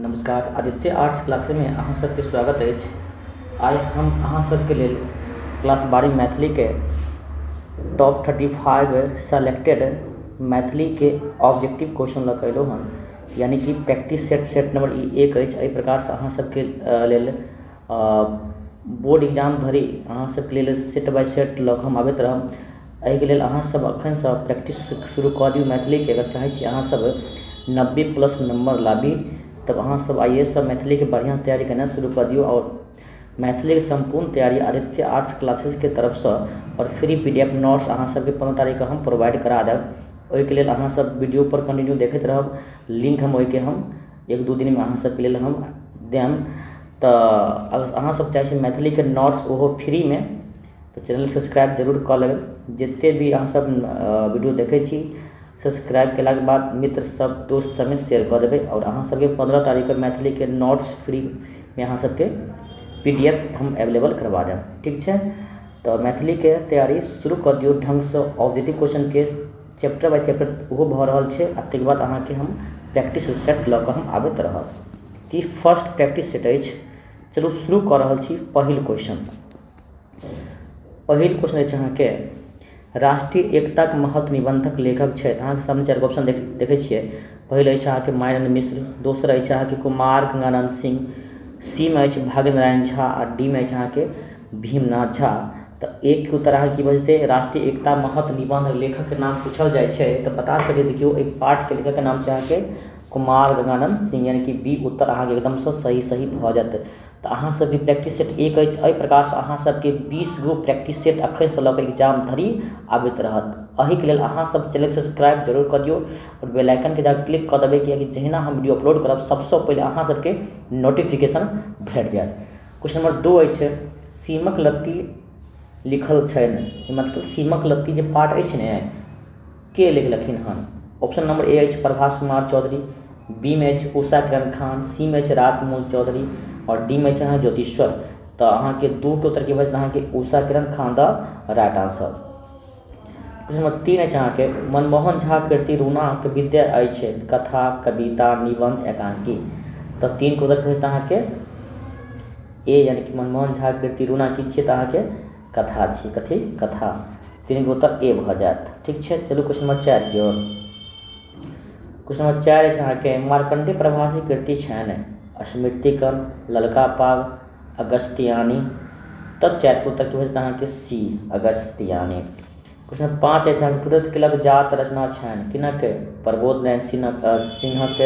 नमस्कार, आदित्य आर्ट्स क्लासमे अहाँ सबके स्वागत अछि। आइ हम अहाँ सबके लेल क्लास 12 मैथिलीके टॉप 35 सेलेक्टेड मैथिलीके ऑब्जेक्टिव क्वेश्चन लऽ कऽ अयलहुँ हन, यानी कि प्रैक्टिस सेट सेट नंबर ई 1 अछि। एहि प्रकारसँ अहाँ सबके लेल बोर्ड एग्जाम धरि अहाँ सबके लेल सेट बाय सेट लऽ कऽ हम आबैत रहब। एहिके लेल अहाँ सब एखनसँ प्रैक्टिस शुरू कऽ दियौ मैथिलीके। अगर चाहै छी अहाँ सब 90 प्लस नंबर लाबी तब अहाँ सब आइएसँ मैथिलीके बढ़िआँ तैयारी केनाइ शुरू कऽ दियौ। आओर मैथिलीके सम्पूर्ण तैयारी आदित्य आर्ट्स क्लासेसके तरफसँ आओर फ्री PDF notes अहाँ सबके 15 तारीखके हम प्रोवाइड करा देब। ओहिके लेल अहाँ सब वीडियो पर कंटिन्यू देखैत रहब। लिंक हम ओहिके हम 1-2 दिनमे अहाँ सबके लेल हम देब। तऽ अगर अहाँ सब चाहै छी मैथिलीके नोट्स ओहो फ्रीमे तऽ चैनल सब्सक्राइब जरूर कऽ लेबै। जते भी अहाँ सब वीडियो देखै छी, सब्सक्राइब केलाके बाद मित्र सब दोस्त सबमे शेयर कऽ देबै। आओर अहाँ सबके 15 तारीखके मैथिलीके नोट्स फ्रीमे अहाँ सबके PDF हम अवेलेबल करबा देब। ठीक छै, तऽ मैथिलीके तैयारी शुरू कऽ दियौ ढङ्गसँ। ऑब्जेक्टिव क्वेश्चनके चैप्टर बाय चैप्टर ओहो भऽ रहल छै, आ ताहिके बाद अहाँके हम प्रैक्टिस सेट लऽ कऽ हम आबैत रहब। ई फर्स्ट प्रैक्टिस सेट अछि। चलू शुरू कऽ रहल छी पहिल क्वेश्चन। पहिल क्वेश्चन अछि अहाँके, राष्ट्रीय एकताक महत्व निबंधक लेखक छथि। अहाँके सामने 4 गो ऑप्शन देखै छियै। पहिल अछि अहाँके मायानंद मिश्र, दोसर अछि अहाँके कुमार गंगानंद सिंह, सी मे अछि भाग्य नारायण झा आ डी मे अछि अहाँके भीमनाथ झा। तऽ एक के उत्तर अहाँके की भऽ जेतै? राष्ट्रीय एकता महत्व निबंध लेखक के नाम पूछल जाइ छै तऽ बता सकै देखियौ एहि पाठ के लेखक के नाम छै अहाँके कुमार गंगानंद सिंह, यानी कि बी उत्तर अहाँके एकदमसँ सही सही भऽ जायत। तऽ अहाँ सब भी प्रैक्टिस सेट 1 अछि। एहि प्रकारसँ अहाँ सबके 20 गो प्रैक्टिस सेट अखनसँ लऽ कऽ एग्जाम धरि आबैत रहत। एहिके लेल अहाँ सब चैनल सब्सक्राइब जरूर कऽ दियौ आओर बेल आइकनके जाकऽ क्लिक कऽ देबै, कियाकि जहिना हम वीडियो अपलोड करब सबसँ पहिले अहाँ सबके नोटिफिकेशन भेट जायत। क्वेश्चन नंबर 2 अछि, सीमक लत्ती लिखल छनि, मतलब सीमक लत्ती जे पाठ अछि ने के लिखलखिन हन? ऑप्शन नंबर ए अछि प्रभास कुमार चौधरी, बी मे अछि उषा किरण खान, सी मे अछि राजकमल चौधरी आओर डी मे अछि अहाँ ज्योतिश्वर। तऽ अहाँके 2 के उत्तर की भऽ जेतै? अहाँके Usha Kiran Khan the right answer. Question number 3 अछि अहाँके, मनमोहन झा कृति रूनाक विद्या अछि कथा, कविता, निबंध, एकांकी। तऽ 3 के उत्तर की भऽ जेतै अहाँके ए, यानी कि मनमोहन झा कृति रूना की छियै? तऽ अहाँके कथा छी। कथी? कथा। 3 के उत्तर ए भऽ जायत। ठीक छै, चलू क्वेश्चन नंबर 4 की ओर। क्वेश्चन नंबर 4 अछि अहाँके, मार्कंडेय प्रभासी कृति छनि स्मृतिकण, ललका पाग, अगस्त्यानी। तऽ 4 के उत्तर की भऽ जेतै अहाँके सी, अगस्त्यानी। क्वेश्चन नंबर 5 अछि अहाँके, तुरंत किलक जात रचना छनि किनक? प्रबोध नारायण सिंहक,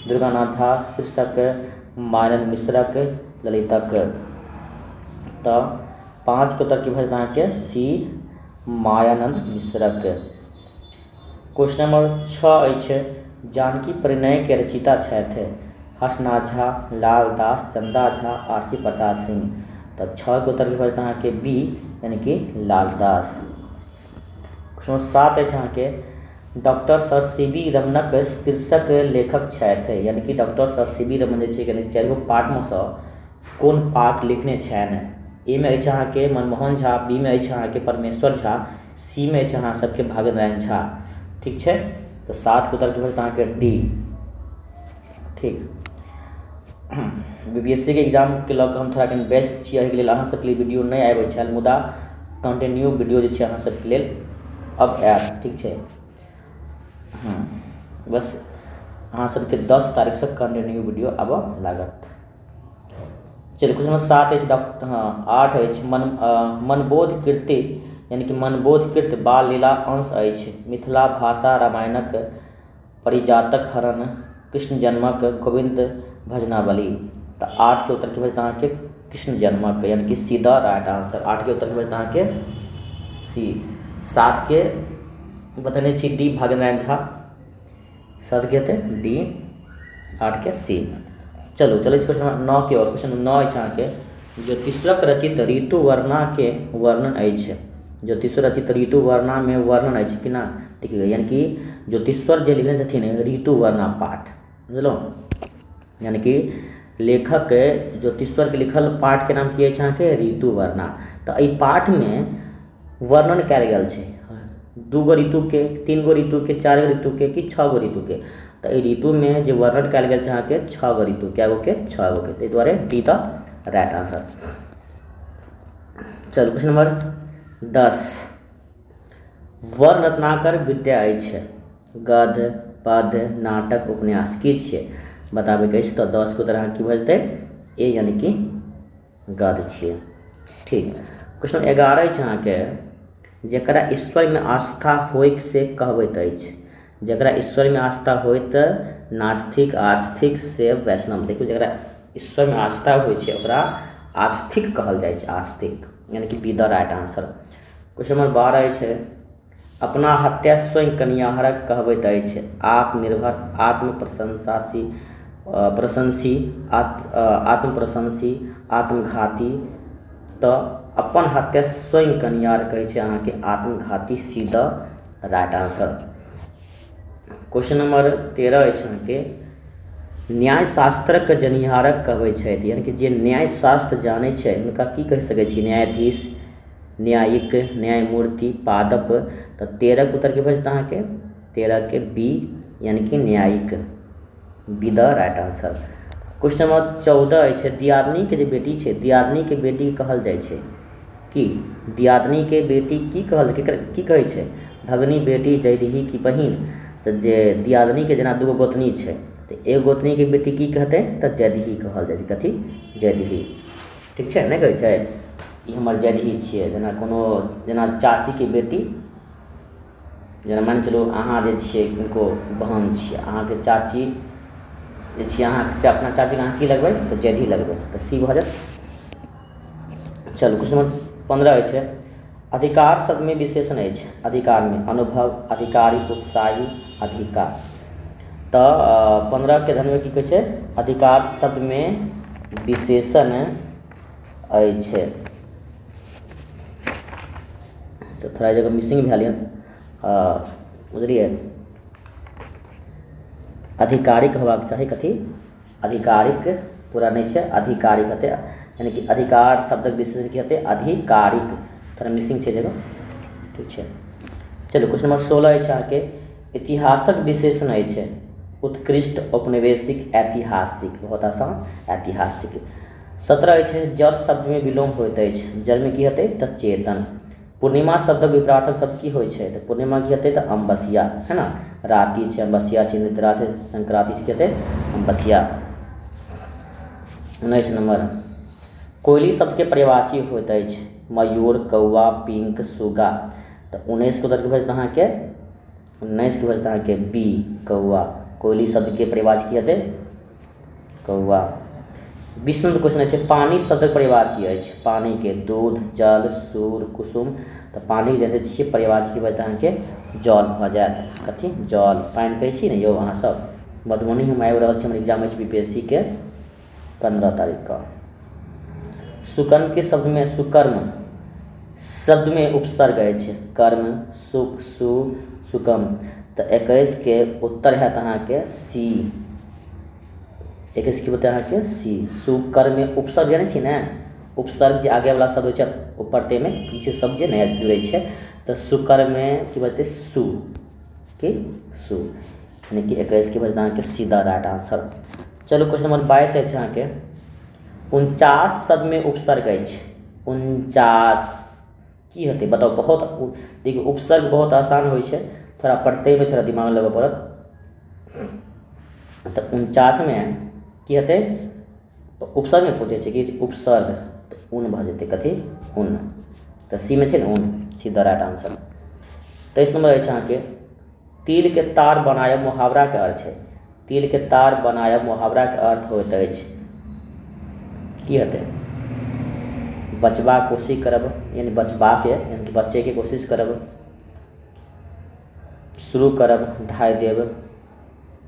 दुर्गानाथ झा शीर्षक, मायानंद मिश्रक, ललितक। तऽ 5 के उत्तर की भऽ जेतै अहाँके सी, मायानंद मिश्रक। क्वेश्चन नंबर 6 अछि, जानकी परिणय के रचयिता छथि हर्षनाथ झा, लालदास, चंदा झा, आरसी प्रसाद सिंह। तऽ 6 के उत्तर की भऽ जेतै अहाँके बी, यानी कि लालदास। क्वेश्चन नंबर 7 अछि अहाँके, डॉक्टर सर सी वी रमनक शीर्षक लेखक छथि, यानी कि doctor sir C V Raman जे छै 4 गो पाठमे सँ कोन पाठ लिखने छनि? ए मे अछि अहाँके मनमोहन झा, बी मे अछि अहाँके परमेश्वर झा, सी मे अछि अहाँ सबके भाग्य नारायण झा। ठीक छै, तऽ 7 के उत्तर की भऽ जेतै अहाँके डी। ठीक, BPSC के एग्जामके लऽ कऽ हम थोड़ा कनि व्यस्त छी, एहिके लेल अहाँ सबके लिए वीडियो नहि आबै छल, मुदा कंटिन्यू वीडियो जे छै अहाँ सबके लेल अब आयत। ठीक छै, बस अहाँ सबके 10 तारीखसँ कंटिन्यू वीडियो आबऽ लागत। चलू क्वेश्चन नंबर 7 अछि, डॉक्टर हँ 8 अछि, मनबोध कृति यानी कि मनबोध कृत बाल लीला अंश अछि मिथिला भाषा रामायणक, परिजातक हरण, कृष्ण जन्मक, गोविन्द भजनावली। तऽ 8 के उत्तर की भऽ जेतै अहाँके कृष्ण जन्मक, यानी कि सी the right answer. 8 के उत्तर की भऽ जेतै अहाँके सी। 7 के बतेने छी डी, भाग्यनारायण झा। 7 के हेतै डी, 8 के सी। चलू चलै छी क्वेश्चन नंबर 9 के ओर। क्वेश्चन नंबर 9 अछि अहाँके, ज्योतिश्वरक रचित ऋतुवर्णा के वर्णन अछि। ज्योतिश्वर रचित ऋतुवर्णा में वर्णन अछि कि ना? देखियौ, यानी कि ज्योतिश्वर जे लिखने छथिन ऋतुवर्णा पाठ, बुझलहुँ, यानी कि लेखक ज्योतिश्वर के लिखल पाठ के नाम की अछि अहाँके ऋतुवर्णा। तऽ एहि पाठ में वर्णन कयल गेल छै 2 गो ऋतु के, 3 गो ऋतु के, 4 गो ऋतु के कि 6 गो ऋतु के। तऽ तऽ एहि ऋतुमे जे वर्णन कयल गेल छै अहाँके 6 गो ऋतु, कए गोके? 6 गोके। ताहि दुआरे डी the right answer. चलू क्वेश्चन नंबर 10, वर्ण रत्नाकर विद्या अछि गद्य, पद्य, नाटक, उपन्यास की छियै? बताबैके अछि। तऽ 10 के उत्तर अहाँके की भऽ जेतै? ए यानी कि गद्य छियै। ठीक, क्वेश्चन 11 अछि अहाँके, जकरा ईश्वरमे आस्था होइक से कहबैत अछि। जकरा ईश्वरमे आस्था होइत नास्तिक, आस्तिक से वैष्णव। देखियौ जकरा ईश्वरमे आस्था होइ छै ओकरा आस्तिक कहल जाइ छै, आस्तिक यानी कि B the right answer. Question number 12 अछि, अपना हत्या स्वयं कनियाहरक कहबैत अछि। आत्मनिर्भर, आत्मप्रशंसासी, प्रशंसी, आत्मप्रशंसी, आत्मघाती। तऽ अपन हत्या स्वयं कनियार कहै छै अहाँके आत्मघाती, C the right answer. Question number 13 अछि अहाँके, न्यायशास्त्रक जनिहारक कहबै छथि। यानी कि जे न्यायशास्त्र जानै छै हुनका की कहि सकै छी? न्यायाधीश, न्यायिक, न्यायमूर्ति, पादप। तऽ 13 के उत्तर की भऽ जेतै अहाँके? 13 के बी यानी कि न्यायिक, B the right answer. Question number 14 अछि, दियादनीके जे बेटी छै, दियादनीके बेटी कहल जाइ छै की? दियादनीके बेटी की कहल की कहै छै? भगनी, बेटी, जैदही की बहिन? तऽ जे दियादनीके जेना 2 गो गोतनी छै तऽ एगो गोतनीके बेटी की कहतै? तऽ जैदही कहल जाइ छै। कथी? जैदही। ठीक छै, नहि कहै छै ई हमर जैदही छियै। जेना कोनो जेना चाचीके बेटी, जेना मानि चलू अहाँ जे छियै किनको बहन छियै, अहाँके चाची जे छियै, अहाँ अपना चाचीके अहाँ की लगबै? तऽ जैदही लगबै, तऽ सी भऽ जायत। चलू क्वेश्चन नंबर 15 अछि, अधिकार शब्दमे विशेषण अछि। अधिकारमे अनुभव, अधिकारी, उत्साही, अधिकार। तऽ 15 के धनमे की कहै छै? अधिकार शब्दमे विशेषण अछि। तऽ थोड़ा जगह मिसिंग भेल यऽ, बुझलियै? आधिकारिक होबाक चाही। कथी? आधिकारिक पूरा नहि छै, आधिकारिक हेतै। यानी कि अधिकार शब्दक विशेषण की हेतै? आधिकारिक। थोड़ा मिसिंग छै जगह। ठीक छै, चलू क्वेश्चन नंबर 16 अछि अहाँके, इतिहासक विशेषण अछि। उत्कृष्ट, औपनिवेशिक, ऐतिहासिक। बहुत आसान, ऐतिहासिक। 17 अछि, जड़ शब्दमे विलोम होइत अछि। जड़मे की हेतै? तऽ चेतन। पूर्णिमा शब्दक विपरार्थक शब्द की होइ छै? तऽ पूर्णिमा की हेतै? तऽ अमावस्या, है ना? राति छै, अमावस्या छै, निद्रा छै, संक्रांति छै, की हेतै? अमावस्या। 19 नंबर, कोयली शब्दके पर्यायवाची होइत अछि। मयूर, कौआ, पिंक, सुगा। तऽ 19 के उत्तर की भऽ जेतै अहाँके? 19 के भऽ जेतै अहाँके बी, कौआ। कोयली शब्दके पर्यायवाची की हेतै? कौआ। 20 नंबर क्वेश्चन अछि, पानी शब्दक पर्यायवाची अछि। पानीके दूध, जल, सूर, कुसुम। तऽ पानी जनैत छियै पर्यायवाची की भऽ जेतै अहाँके? जल भऽ जायत। कथी? जल। पानि कहै छी ने यौ अहाँसभ। मधुबनी हम आबि रहल छी, हमर एग्जाम अछि BPSC के 15 तारीखके। सुकर्म के शब्दमे, सुकर्म शब्दमे उपसर्ग अछि। कर्म, सुख, सु, सुकम। तऽ 21 के उत्तर हैत अहाँके सी। 21 की होतै अहाँके? सी। सुकर्ममे उपसर्ग जानै छी ने? उपसर्ग जे आगेवला शब्द होइ छै ओ प्रत्ययमे पीछे शब्द जे नया जुड़ै छै। तऽ सुकर्ममे की बजतै? सु, की सु, यानी कि 21 के बजतै अहाँके सी the right answer. चलू क्वेश्चन नंबर 22 अछि अहाँके, 49 शब्दमे उपसर्ग अछि। 49 की हेतै बताउ? बहुत देखियौ उपसर्ग बहुत आसान होइ छै, थोड़ा प्रत्ययमे थोड़ा दिमाग लगबऽ पड़त। तऽ 49 मे की हेतै? उपसर्गमे पूछै छै कि उपसर्ग, तऽ उन भऽ जेतै। कथी? उन। तऽ सी मे छै ने उन, C the right answer. 23 number अछि अहाँके, तिल के तार बनायब मुहावराके अर्थ छै। तिल के तार बनायब मुहावराके अर्थ होइत अछि। की हेतै? बचबाक कोशिश करब, यानी बचबाके, यानी कि बचैके कोशिश करब, शुरू करब, ढाइ देब,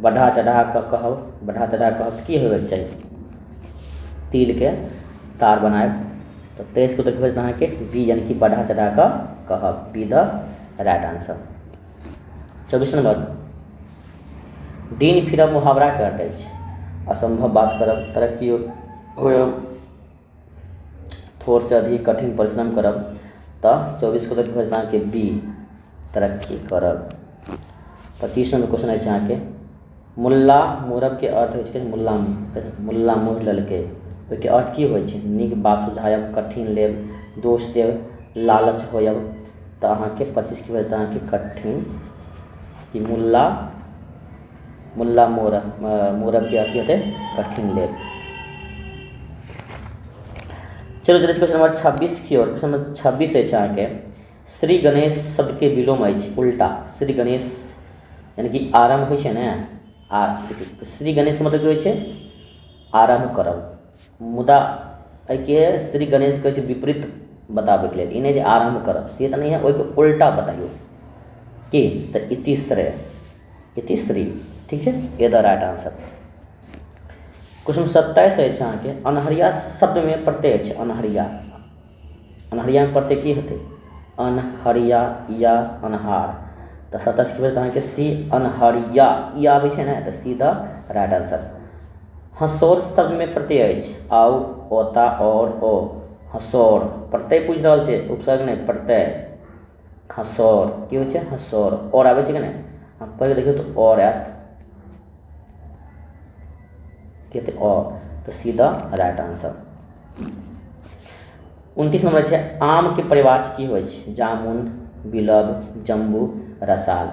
बढ़ा चढ़ा कऽ कहब। बढ़ा चढ़ा कहब की होबेके चाही? तिल के तार बनायब। तऽ 23 के उत्तर की भऽ जेतै अहाँके? बी यानी कि बढ़ा चढ़ा कऽ कहब, B the right answer. 24 number, दिन फिरब मुहावराके अर्थ अछि। असम्भव बात करब, तरक्की होयब, थोड़सँ अधिक कठिन परिश्रम करब। तऽ 24 के उत्तर की भऽ जेतै अहाँके? बी, तरक्की करब। 25 नंबर क्वेश्चन अछि अहाँके, मुल्ला मोरबके अर्थ होइ छै मुल्ला, मुल्ला मोहि लेलकै, ओहिके अर्थ की होइ छै? नीक बात सुझायब, कठिन लेब, दोष देब, लालच होयब। तऽ अहाँके 25 की भेल? अहाँके कठिन कि मुल्ला, मुल्ला मोरबके अर्थ की हेतै? कठिन लेब। चलू चलै क्वेश्चन नंबर 26 की ओर। क्वेश्चन नंबर 26 अछि अहाँके श्री गणेश शब्दके विलोम अछि उल्टा। श्री गणेश यानी कि आरम्भ होइ छै ने, आ श्री गणेश मतलब की होइ छै? आरम्भ करब। मुदा एहिके श्री गणेश कहै छै विपरीत बताबैके लेल, ई नहि जे आरम्भ करब से तऽ नहि है, ओहिके उल्टा बताइयो की। तऽ इतिश्रय, इतिश्री, ठीक छै, ए द राइट आंसर। क्वेश्चन 27 अछि अहाँके अनहरिया शब्दमे प्रत्यय अछि अनहरिया। अनहरियामे प्रत्यय की हेतै? अनहरिया या अनहार। तऽ 27 की भेल अहाँके सी, अनहरिया, ई आबै छै ने, तऽ सी द राइट आंसर। हँसौर शब्दमे प्रत्यय अछि आउ, ओता, और, ओ। हँसौर प्रत्यय पूछि रहल छै, उपसर्ग नहि, प्रत्यय। हँसौर की होइ छै? हँसौर, और आबै छै कि नहि? पहिले देखियौ तऽ और आयत, की हेतै? और, तऽ C the right answer. 29 number छै आमके परिवाच की होइ छै? जामुन, बिलब, जम्बू, रसाल।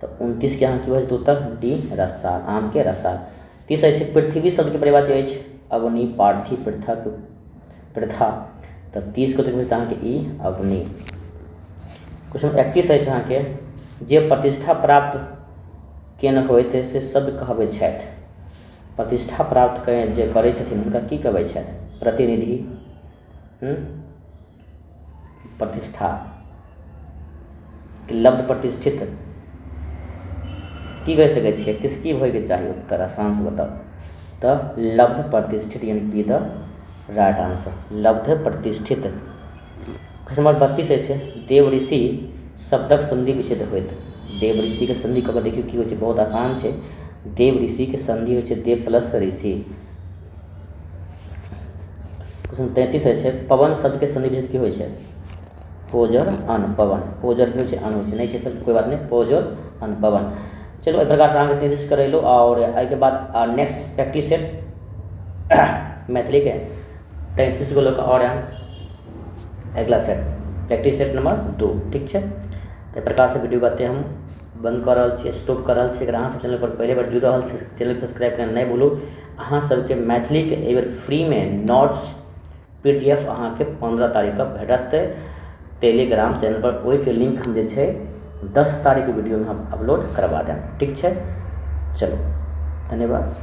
तऽ 29 के अहाँ की होइ छै उत्तर? डी, रसाल, आमके रसाल। 30 अछि पृथ्वी शब्दके परिवाची अछि अग्नि, पार्थी, पृथक, प्रथा। तऽ 30 के उत्तर अहाँके ई अग्नि। क्वेश्चन 31 अछि अहाँके जे प्रतिष्ठा प्राप्त केने होइत से शब्द कहबै छथि। प्रतिष्ठा प्राप्त जे करै छथिन हुनका की कहबै छथि? प्रतिनिधि, प्रतिष्ठा, लब्ध प्रतिष्ठित, की कहि सकै छियै? 31 की होइके चाही उत्तर? आसान से बताउ। तऽ लब्ध प्रतिष्ठित यानी बी द राइट आंसर, लब्ध प्रतिष्ठित। क्वेश्चन नंबर 32 अछि देव ऋषि शब्दक संधि विच्छेद होइत। देव ऋषि के संधि कऽ के देखियौ की होइ छै, बहुत आसान छै। देव ऋषि के संधि होइ छै देव प्लस ऋषि। क्वेश्चन 33 अछि पवन शब्द के संधि विच्छेद की होइ छै? पोजर अन पवन। पोजर की होइ छै? अन होइ छै, नहि छै तऽ कोइ बात नहि, पोजर अन पवन। चलू एहि प्रकारसँ अहाँके 33 करेलहुँ आओर एहिके बाद नेक्स्ट प्रैक्टिस सेट मैथिलीके 33 गो लऽ कऽ आओर आयब अगिला सेट, प्रैक्टिस सेट नंबर 2, ठीक छै। एहि प्रकारसँ वीडियो एतय हम बंद कऽ रहल छी, स्टॉप कऽ रहल छी। अगर अहाँ सब चैनल पर पहिले बेर जुड़ि रहल छी, चैनल सब्सक्राइब करना नहि भूलू। अहाँ सबके मैथिलीके एहि बेर फ्रीमे नोट्स PDF अहाँके 15 तारीखके भेटत टेलीग्राम चैनल पर। ओहिके लिंक हम जे छै 10 तारीखके वीडियोमे हम अपलोड करबा देब, ठीक छै। चलू धन्यवाद।